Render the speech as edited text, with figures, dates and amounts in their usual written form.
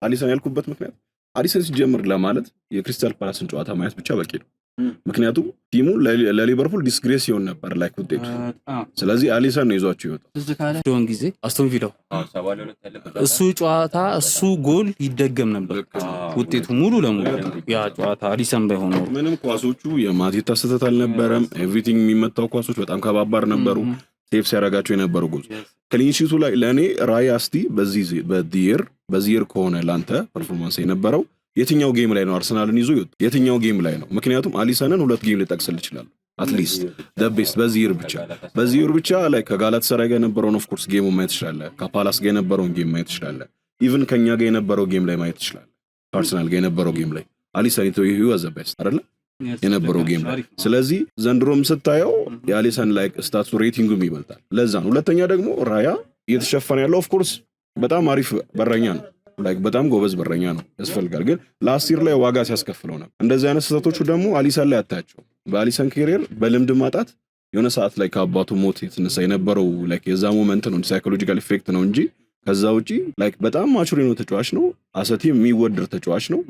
አሊሰን ያልኩበት ምክንያት አሊሰን ሲጀምር ለማለት የክሪስታል ፓላስን ጨዋታ ማየት ብቻ በቂ ነው። ምክንያቱም team ኡ ለሊቨርፑል disgrace ሲሆን ነበር like ውጤቱ። ስለዚህ አሊሰን ነው ይዟቸው ይወጣ። ትዝ ካለ ዶን ጊዜ አስቶን ቪላው እሱ ጨዋታ እሱ ጎል ይደገም ነበር ውጤቱ ሙሉ ለሙሉ ያ ጨዋታ አሊሰን ባይሆን ኖሮ። ምንም ኳሶቹ የማቴታ ስህተት አልነበረም። Everything የሚመታው ኳሶች በጣም ከባባድ ነበሩ። Save ሲያደርጋቸው የነበሩ ጎል clean sheet ኡ ላይ ለእኔ ራያ እስቲ በዚህ year ከሆነ ለአንተ performance የነበረው የትኛው game ላይ ነው አርሰናልን ይዞ ይወጡ? የትኛው game ላይ ነው? ምክንያቱም አሊሰንን ሁለት game ልጠቅስል ይችላል። At least best በዚህ year ብቻ ላይ ከጋላት ሰራይ ጋር የነበረውን of course game ኡ ማየት ትችላለህ። ከፓላስ ጋር የነበረውን game ማየት ትችላለህ። Even ከኛ ጋር የነበረው game ላይ ማየት ትችላለህ። ከአርሰናል ጋር የነበረው game ላይ አሊሰን he was the best አይደለ የነበረው game ላይ። ስለዚህ ዘንድሮም ስታየው የአሊሰን like stats ኡ rating ኡም ይበልጣል። ለዛ ነው። ሁለተኛ ደግሞ ራያ እየተሸፈነ ያለው of course በጣም አሪፍ በረኛ ነው። Like በጣም ጎበዝ በረኛ ነው፣ ያስፈልጋል። ግን last year ላይ ዋጋ ሲያስከፍለው ነበር። እንደዚህ አይነት ስህተቶቹ ደግሞ አሊሰን ላይ አታያቸው። በአሊሰን career በልምድ ማጣት የሆነ ሰዓት ላይ ከአባቱ ሞት የተነሳ የነበረው like የዛ moment ነው፣ psychological effect ነው እንጂ ከዛ ውጪ like በጣም mature የሆነ ተጫዋች ነው። As a team የሚወደድ ተጫዋች ነው።